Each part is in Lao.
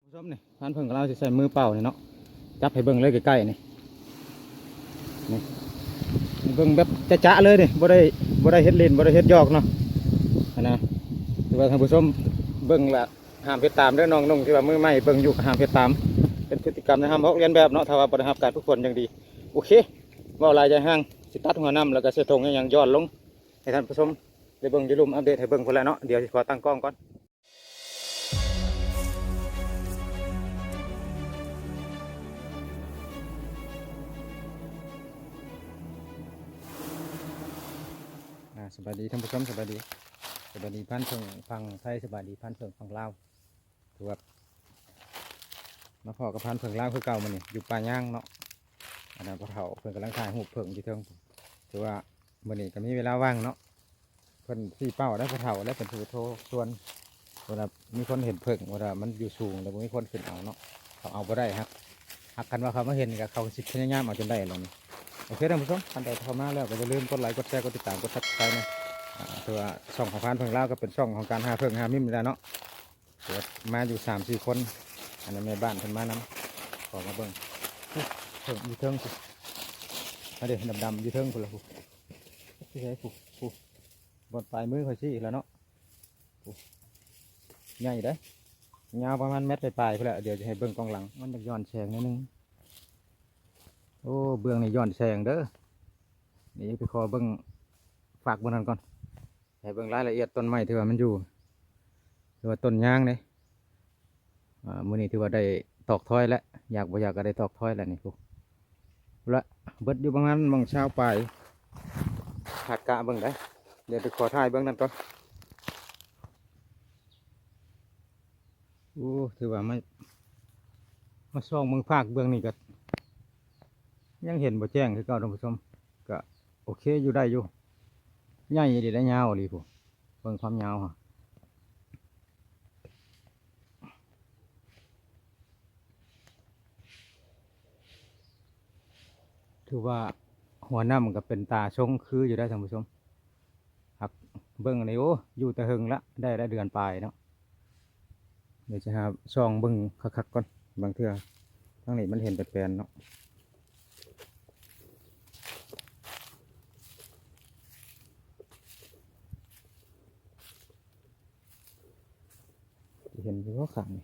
ຜູ້ຊົມນີ້ ພານເຜິ້ງກຳລັງຊິໃຊ້ມືເປົ່ານີ້ເນາະ ຈັບໃຫ້ເບິ່ງເລີຍໃກ້ໆນີ້ ນີ້ ໃຫ້ເບິ່ງແບບຈະໆເລີຍນີ້ ບໍ່ໄດ້ ບໍ່ໄດ້ເຮັດຫຼິ້ນ ບໍ່ໄດ້ເຮັດຢອກເນາະ ຫັ້ນນະ. ຖືວ່າທ່ານຜູ້ຊົມເບິ່ງລະຫ້າມເຮັດຕາມເດີ ນ້ອງນຸ່ງທີ່ວ່າມືໃໝ່ເບິ່ງຢູ່ກໍຫ້າມເຮັດຕາມ ເປັນພຶດຕິກຳທີ່ຫ້າມຮອກລຽນແບບເນາະ ຖ້າວ່າບໍ່ໄດ້ຮັບການຝຶກຝົນຢ່າງດີ. ໂອເຄ ເວົ້າຫຼາຍຢ່າຫ້າງ ຊິຕັດຫົວນ້ຳ ແລ້ວກໍໃສ່ຖົງຫຍັງຢ່ອນລົງ ໃຫ້ທ່ານຜູ້ຊົມໄດ້ເບິ່ງຢູ່ລຸ່ມ ອັບເດດໃຫ້ເບິ່ງພຸ້ນແຫຼະເນາະ. ດຽວຊິຂໍຕັ້ງກ້ອງກ່ອນ. ອ່າ ສະບາຍດີທ່ານຜູ້ຊົມ ສະບາຍດີ ສະບາຍດີພານເຜິ້ງຝັ່ງໄທ ສະບາຍດີພານເຜິ້ງຝັ່ງລາວ. ຖືວ່າມາພໍ້ກັບພານເຜິ້ງລາວຄືເກົ່າມື້ນີ້ ຢູ່ປ່າຍາງເນາະ. ອັນນັ້ນພໍ່ເຖົ້າເພິ່ນກຳລັງຖ່າຍຮູບເຜິ້ງຢູ່ເທິງ. ຖືວ່າມື້ນີ້ກໍມີເວລາວ່າງເນາະ ເພິ່ນຊີ້ເປົ້າໄດ້ ພໍ່ເຖົ້າໄດ້ເປັນຜູ້ໂທຊວນ ເວລາມີຄົນເຫັນເຜິ້ງ ເວລາມັນຢູ່ສູງແລ້ວບໍ່ມີຄົນຂຶ້ນເອົາເນາະ ເຂົາເອົາບໍ່ໄດ້ ຫາກ ຫາກຄັນວ່າເຂົາມາເຫັນກໍເຂົາຊິພະຍາຍາມເອົາຈົນໄດ້ແລ້ວນີ້. ໂອເຄທ່ານຜູ້ຊົມ ທ່ານໃດເຂົ້າມາແລ້ວກໍຢ່າລືມກົດໄລ ກົດແຊ ກົດຕິດຕາມ ກົດ Subscribe ນະ. ອ່າ ຖືວ່າຊ່ອງຂອງພານເຜິ້ງລາວກໍເປັນຊ່ອງຂອງການຫາເຜິ້ງຫາມິມນີ້ແຫຼະເນາະ. ເກີດມາຢູ່ສາມສີ່ຄົນ ອັນນັ້ນແມ່ບ້ານເພິ່ນມານຳ ຂໍມາເບິ່ງ. ເຜິ້ງຢູ່ເທິງພຸ້ນ ອັນເດດຳໆຢູ່ເທິງພຸ້ນລະ ພຸ້ນ ຢູ່ໃສພຸ້ນ ພຸ້ນ ບ່ອນປາຍມືຂ້ອຍຊີ້ລະເນາະ. ພຸ້ນ ໃຫຍ່ເດ້ ຍາວປະມານແມັດປາຍໆພຸ້ນລະ. ດຽວຈະໃຫ້ເບິ່ງກ້ອງຫຼັງ ມັນຢາກຍ້ອນແສງໜ້ອຍໜຶ່ງ. ໂອ້ ເບື້ອງນີ້ຍ້ອນແສງເດີ. ນີ້ໄປຂໍເບິ່ງຟາກເບື້ອງນັ້ນກ່ອນ. ໃຫ້ເບິ່ງລາຍລະອຽດຕົ້ນໄມ້ທີ່ວ່າມັນຢູ່ ຖືວ່າຕົ້ນຍາງເດ້. ອ່າ ມື້ນີ້ຖືວ່າໄດ້ຕອກຖອຍແລ້ວ ຢາກບໍ່ຢາກກໍໄດ້ຕອກຖອຍແລ້ວນີ້. ພຸ້ນລະ ເບິດຢູ່ປະມານໝ່ອງຊາວປາຍ ຄາດກະເບິ່ງໄດ້. ດຽວໄປຂໍຖ່າຍເບື້ອງນັ້ນກ່ອນ. ໂອ້ ຖືວ່າມາ ມາສ່ອງເບິ່ງຟາກເບື້ອງນີ້ກໍຍັງເຫັນບໍ່ແຈ້ງຄືເກົ່າທ່ານຜູ້ຊົມ. ກະໂອເຄຢູ່ ໄດ້ຢູ່ ໃຫຍ່ອີ່ຫຼີ ໄດ້ຍາວອີ່ຫຼີພຸ້ນ. ເບິ່ງຄວາມຍາວຫັ້ນ ຖືວ່າຫົວນ້ຳກໍເປັນຕາຊົງຄືຢູ່ໄດ໋ທ່ານຜູ້ຊົມ. ຫາກເບິ່ງນີ້ ໂອ້ ຢູ່ແຕ່ເຫິງລະ ໄດ້ລະເດືອນປາຍເນາະ. ດຽວຈະຫາສ່ອງເບິ່ງຄັກໆກ່ອນ ບາງເທື່ອທາງນີ້ມັນເຫັນແປນໆເນາະ. ເຫັນຢູ່ບໍ່ຂ້າງນີ້?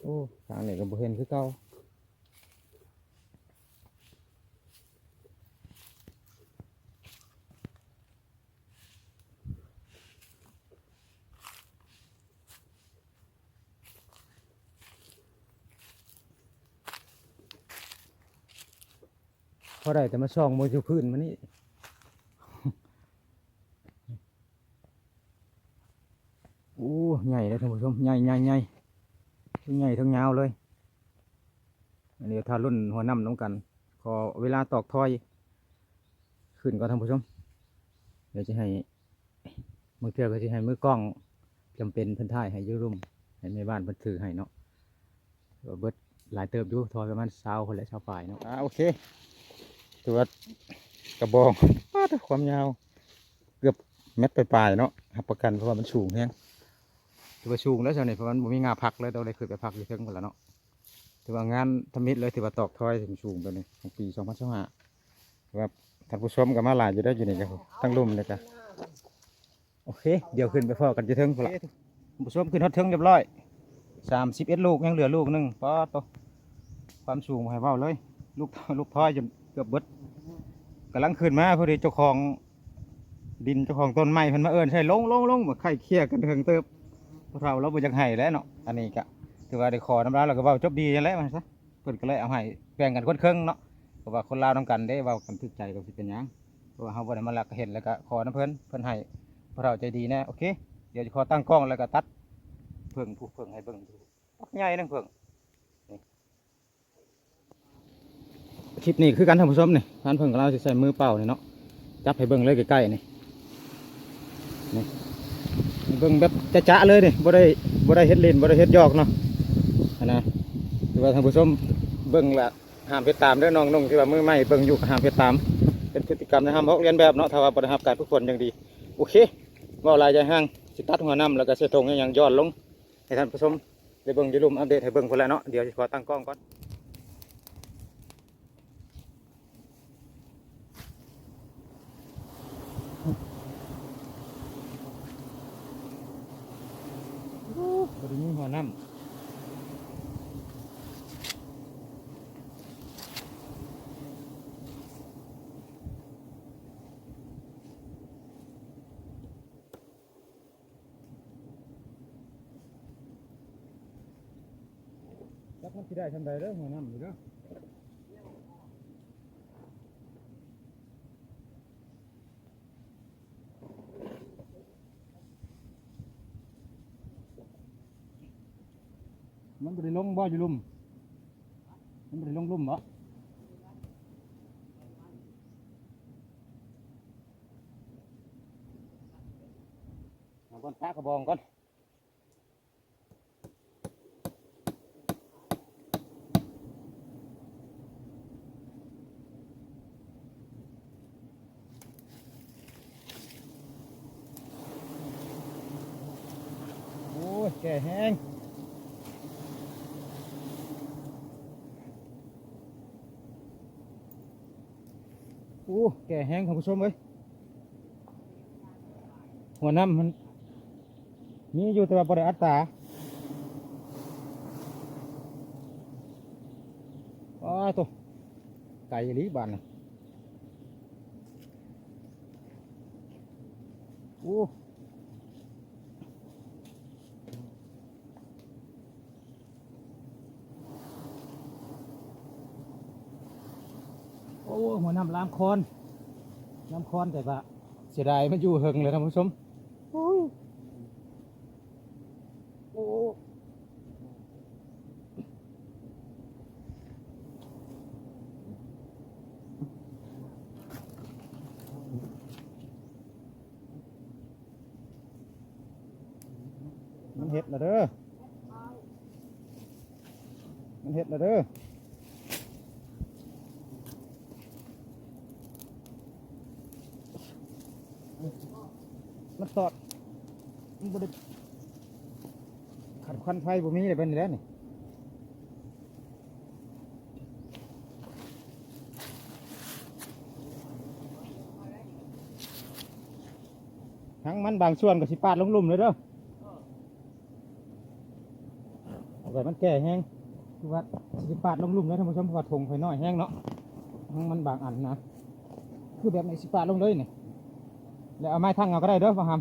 ໂອ້ ຂ້າງນີ້ກໍບໍ່ເຫັນຄືເກົ່າ. ພໍໄດ້ແຕ່ມາສ່ອງເບິ່ງຢູ່ພື້ນມານີ້. ໂອ້ ໃຫຍ່ເດ້ທ່ານຜູ້ຊົມ ໃຫຍ່ໆໆ ທັງໃຫຍ່ທັງຍາວເລີຍ. ອັນນີ້ຖ້າລຸ້ນຫົວນ້ຳນຳກັນ ຂໍເວລາຕອກຖອຍຂຶ້ນກ່ອນທ່ານຜູ້ຊົມ. ດຽວຈະໃຫ້ ບາງເທື່ອກໍຊິໃຫ້ມືກ້ອງຈຳເປັນເພິ່ນຖ່າຍໃຫ້ຢູ່ລຸ່ມ ໃຫ້ແມ່ບ້ານເພິ່ນຖືໃຫ້ເນາະ. ກໍເບິດຫຼາຍເຕີບຢູ່ ຖອຍປະມານຊາວພຸ້ນແຫຼະ ຊາວປາຍເນາະ. ອ່າ ໂອເຄ ຖືວ່າກະບອງ ປາດ ຄວາມຍາວເກືອບແມັດປາຍໆເນາະ ຮັບປະກັນ ເພາະວ່າມັນສູງແຮງ. ຖືວ່າສູງແລ້ວຊະນີ້ ເພາະມັນບໍ່ມີງ່າພັກເລີຍ ຕ້ອງໄດ້ຂຶ້ນໄປພັກຢູ່ເທິງພຸ້ນລະເນາະ. ຖືວ່າງານທຳອິດເລີຍ ຖືວ່າຕອກຖອຍສູງໆແບບນີ້ ຂອງປີສອງພັນຊາວຫ້າ. ຖືວ່າທ່ານຜູ້ຊົມກໍມາຫຼາຍຢູ່ເດີ ຢູ່ນີ້ກໍທັງລຸ່ມນີ້ກໍ ໂອເຄ ດຽວຂຶ້ນໄປພໍ້ກັນຢູ່ເທິງພຸ້ນລະ. ທ່ານຜູ້ຊົມ ຂຶ້ນຮອດເທິງຮຽບຮ້ອຍ ສາມສິບເອັດລູກ ຍັງເຫຼືອລູກໜຶ່ງ. ປາດໂຕ ຄວາມສູງບໍ່ໃຫ້ເວົ້າເລີຍ ລູກ ລູກຖອຍຈົນເກືອບເບິດ. ກຳລັງຂຶ້ນມາ ພໍດີເຈົ້າຂອງດິນ ເຈົ້າຂອງຕົ້ນໄມ້ເພິ່ນມາເອີ້ນໃສ່ ລົງ ລົງ ລົງ ມາໄຂ້ເຄຍກັນເຖິງເຕີບ. ຜູ້ເຖົ້າລາວບໍ່ຢາກໃຫ້ແຫຼະເນາະ. ອັນນີ້ກະຖືວ່າໄດ້ຂໍນຳລາວ ລາວກໍເວົ້າຈົບດີຫັ້ນແຫຼະ ວ່າຊັ້ນຊະ. ເພິ່ນກໍເລີຍເອົາໃຫ້ແບ່ງກັນຄົນເຄິ່ງເນາະ ເພາະວ່າຄົນລາວນຳກັນເດ້ ເວົ້າກັນຖືກໃຈກໍຊິເປັນຫຍັງ. ເພາະວ່າເຮົາບໍ່ໄດ້ມາລັກ ກໍເຫັນແລ້ວກໍຂໍນຳເພິ່ນ ເພິ່ນໃຫ້ ຜູ້ເຖົ້າໃຈດີແດ່. ໂອເຄ ດຽວຊິຂໍຕັ້ງກ້ອງ ແລ້ວກໍຕັດເຜິ້ງ ຜູກເຜິ້ງໃຫ້ເບິ່ງ. ບັກໃຫຍ່ໜຶ່ງເຜິ້ງ ນີ້ ຄລິບນີ້ຄືກັນທ່ານຜູ້ຊົມນີ້ ທ່ານເຜິ້ງກໍລາວຊິໃຊ້ມືເປົ່ານີ້ເນາະ ຈັບໃຫ້ເບິ່ງເລີຍໃກ້ໆນີ້ ນີ້ ເບິ່ງແບບຈະໆເລີຍນີ້ ບໍ່ໄດ້ ບໍ່ໄດ້ເຮັດຫຼິ້ນ ບໍ່ໄດ້ເຮັດຢອກເນາະ ຫັ້ນນະ. ຖືວ່າທ່ານຜູ້ຊົມເບິ່ງລະ ຫ້າມເຮັດຕາມເດີ ນ້ອງນຸ່ງທີ່ວ່າມືໃໝ່ເບິ່ງຢູ່ກໍຫ້າມເຮັດຕາມ ເປັນພຶດຕິກຳທີ່ຫ້າມຮອກລຽນແບບເນາະ ຖ້າວ່າບໍ່ໄດ້ຮັບການຝຶກຝົນຢ່າງດີ. ໂອເຄ ເວົ້າຫຼາຍຢ່າງຫ່າງ ຕັດຫົວນ້ຳ ແລ້ວກໍເສດຖົງຫຍັງຢ່ອນລົງໃຫ້ທ່ານຜູ້ຊົມໄດ້ເບິ່ງຢູ່ລຸ່ມ ອັບເດດໃຫ້ເບິ່ງພຸ້ນແຫຼະເນາະ. ດຽວຊິຂໍຕັ້ງກ້ອງກ່ອນ. ບໍ່ໄດ້ມີຫົວນ້ຳ. ຈັກມັນຊິໄດ້ຊ່ຳໃດເດີ ຫົວນ້ຳນີ້ເດີ. ມັນບໍ່ໄດ້ລົງບໍ່ຢູ່ລຸ່ມ? ມັນບໍ່ໄດ້ລົງລຸ່ມບໍ່? ເອົາກ່ອນ ປະກະບອງກ່ອນ. ໂອ້ຍ ແກ່ແຮງ. ໂອ້ ແກ່ແຮງທ່ານຜູ້ຊົມເອີຍ. ຫົວນ້ຳມັນມີຢູ່ ແຕ່ວ່າບໍ່ໄດ້ອັດຕາ. ອ້າໂຕ ໄກອີ່ຫຼີບາດນີ້. ໂອ້ ໂອ້ ຫົວນ້ຳລຳຄອນ ລຳຄອນ ແຕ່ວ່າເສຍດາຍມັນຢູ່ເຖິງແລ້ວທ່ານຜູ້ຊົມ. ໂອ້ ໂອ້ ມັນເຮັດລະເດີ ມັນເຮັດລະເດີ. ມັນສອດ ມັນບໍ່ໄດ້ ຄັນ ຄວັນໄຟບໍ່ມີເລີຍ ເປັນແນວນີ້. ທັງມັນບາງສ່ວນກໍຊິປາດລົງລຸ່ມເລີຍເດີ. ເອົາໄວ້ມັນແກ່ແຮງ ຄືວ່າຊິປາດລົງລຸ່ມເລີຍທ່ານຜູ້ຊົມ ເພາະວ່າຖົງຂ້ອຍນ້ອຍແຮງເນາະ. ທັງມັນບາງອັນນະ ຄືແບບນີ້ຊິປາດລົງເລີຍນີ້ ແລ້ວເອົາໄມ້ທັງເອົາກໍໄດ້ເດີ ບໍ່ຫຳ.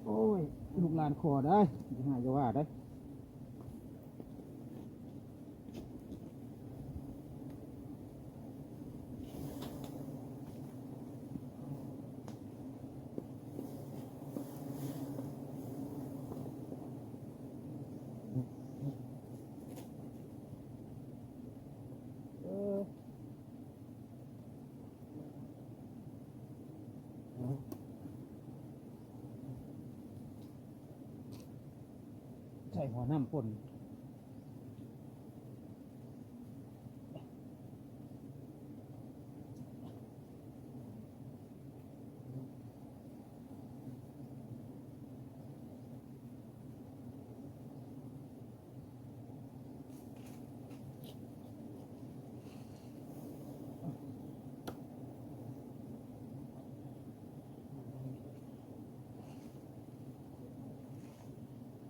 ໂອ້ຍ ລູກຫຼານຂໍໄດ້ ຢ່າຫາຢ່າວ່າໄດ້. ໃສ່ຫົວນ້ຳຝົນ. ໂ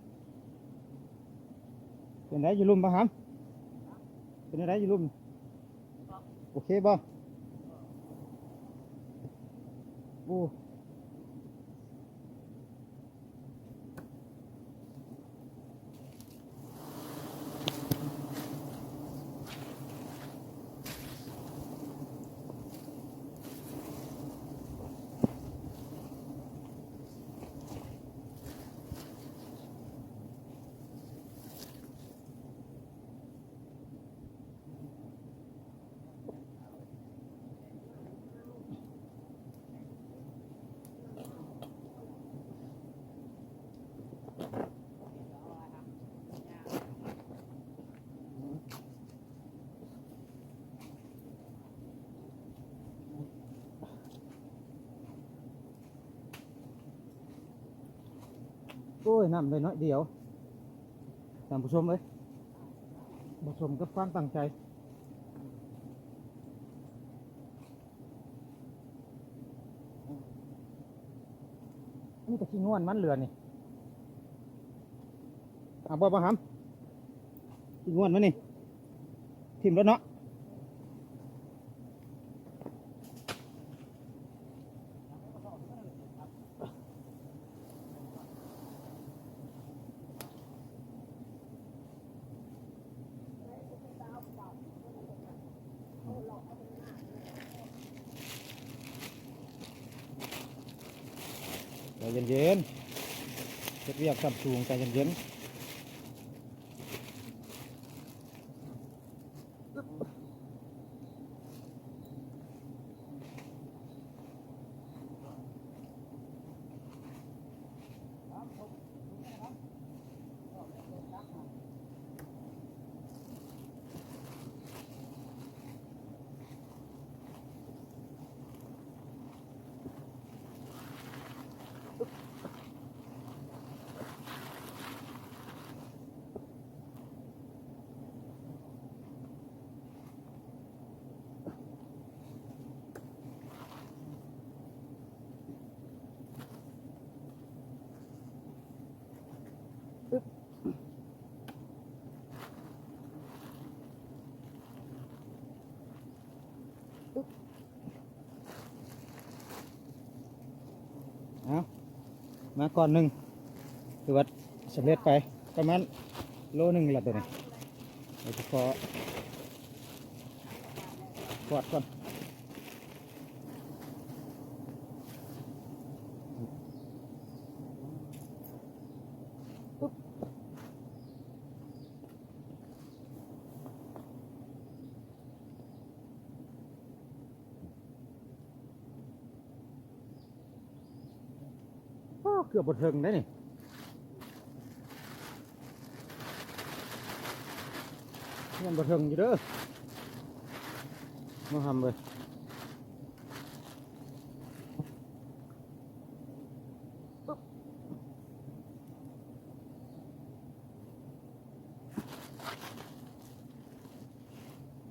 ເປັນໃດຢູ່ລຸ່ມບໍ່ຫຳ? ເປັນໃດຢູ່ລຸ່ມ? ໂອເຄບໍ່? ໂອ້ ໂອ້ຍ ນ້ຳໄດ້ໜ້ອຍດຽວ ທ່ານຜູ້ຊົມເອີຍ, ບໍ່ສົມກັບຄວາມຕັ້ງໃຈ. ມີແຕ່ຂີ້ງ່ວນມັນເຫຼືອນີ້. ເອົາບໍ່ ບໍ່ຫຳ? ຂີ້ງ່ວນມັນນີ້ ຖິ້ມໂລດເນາະ. ໃຈເຢັນໆ ເຮັດວຽກຊັ້ນສູງ ໃຈເຢັນໆ. ເອົາ ມາກ້ອນໜຶ່ງ ຖືວ່າສຳເລັດໄປປະມານໂລໜຶ່ງລະໂຕນີ້. ດຽວຊິຂໍກວາດກ່ອນ. ໂອ້ ເກືອບບໍ່ເຖິງໄດ໋ນີ້ ຍັງບໍ່ເຖິງຢູ່ເດີ ມາຫຳເວີຍ.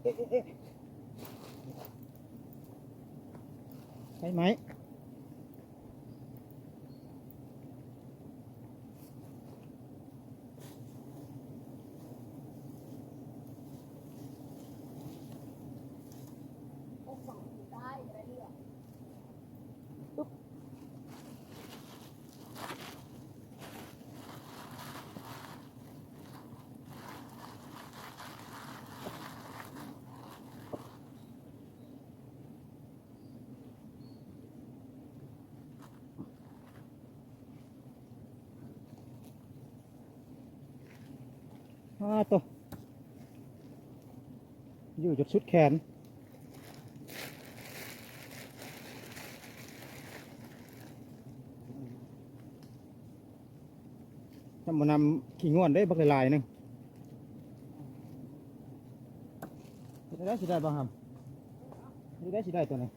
ເອະ ເອະ ເອະ ໄຟໄໝ້. ອ້າໂຕ ຢູ່ຈົນສຸດແຂນ. ນຳບໍ່ນຳຂີ້ງ່ວນເດ້ ບັກຫຼາຍໆໜຶ່ງ. ເຮັດໄດ້ ຊິໄດ້ບໍ່ຫຳ? ເຮັດໄດ້ ຊິໄດ້ໂຕນີ້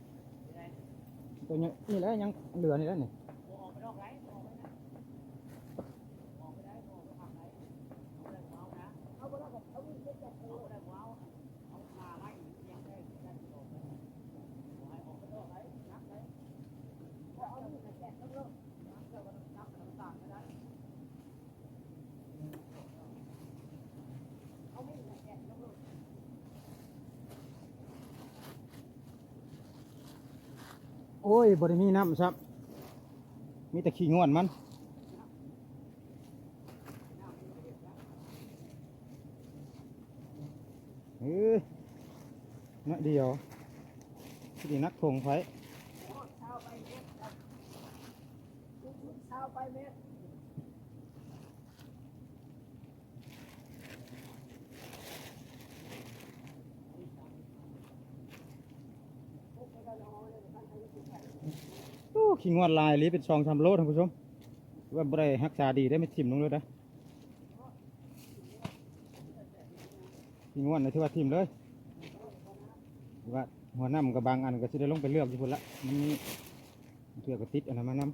ໂຕນີ້ ນີ້ແຫຼະ ຍັງເຫຼືອນີ້ແຫຼະນີ້. ເ ໂອ້ຍ ບໍ່ໄດ້ມີນ້ຳຊ້ຳ ມີແຕ່ຂີ້ງ່ວນມັນ. ເອີ ໜ້ອຍດຽວ ຊິໄດ້ໜັກຖົງໄຜ. ໂອ້ ຂີ້ງວດຫຼາຍອີ່ຫຼີ ເປັນສອງສາມໂລ ທ່ານຜູ້ຊົມ ວ່າບໍ່ໄດ້ຮັກສາດີເດ້ ໄປຖິ້ມລົງເລີຍເດ້. ຂີ້ງວດນີ້ຖືວ່າຖິ້ມເລີຍ ວ່າຫົວນ້ຳກໍບາງອັນກໍຊິໄດ້ລົງໄປເລືອກຢູ່ພຸ້ນລະ ມັນມີ ເທື່ອກໍຕິດອັນນັ້ນມານຳ.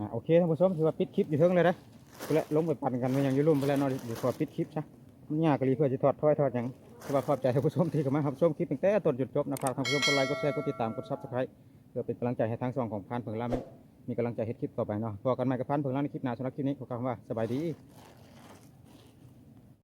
ອ່າ ໂອເຄ ທ່ານຜູ້ຊົມ ຖືວ່າປິດຄລິບຢູ່ເທິງເລີຍເດ້. ພຸ້ນແຫຼະ ລົງໄປປັ່ນກັນແມ່ນຫຍັງຢູ່ລຸ່ມພຸ້ນແຫຼະເນາະ ດຽວຂໍປິດຄລິບຊະ ມັນຍາກອີ່ຫຼີເພື່ອຊິຖອດຖ້ອຍຖອດຫຍັງ. ແຕ່ວ່າຂອບໃຈທ່ານຜູ້ຊົມທີ່ເຂົ້າມາຮັບຊົມຄລິບຕັ້ງແຕ່ຕົ້ນຈົນຈົບນະ. ຝາກທ່ານຜູ້ຊົມກົດໄລ ກົດແຊ ກົດຕິດຕາມ ກົດ Subscribe ເພື່ອເປັນກຳລັງໃຈໃຫ້ທາງຊ່ອງຂອງພານເຜິ້ງລາວ ມີກຳລັງໃຈເຮັດຄລິບຕໍ່ໄປເນາະ. ພໍ້ກັນໃໝ່ກັບພານເຜິ້ງລາວໃນຄລິບໜ້າ. ສຳລັບຄລິບນີ້ຂໍກ່າວຄຳວ່າສະບາຍດີ.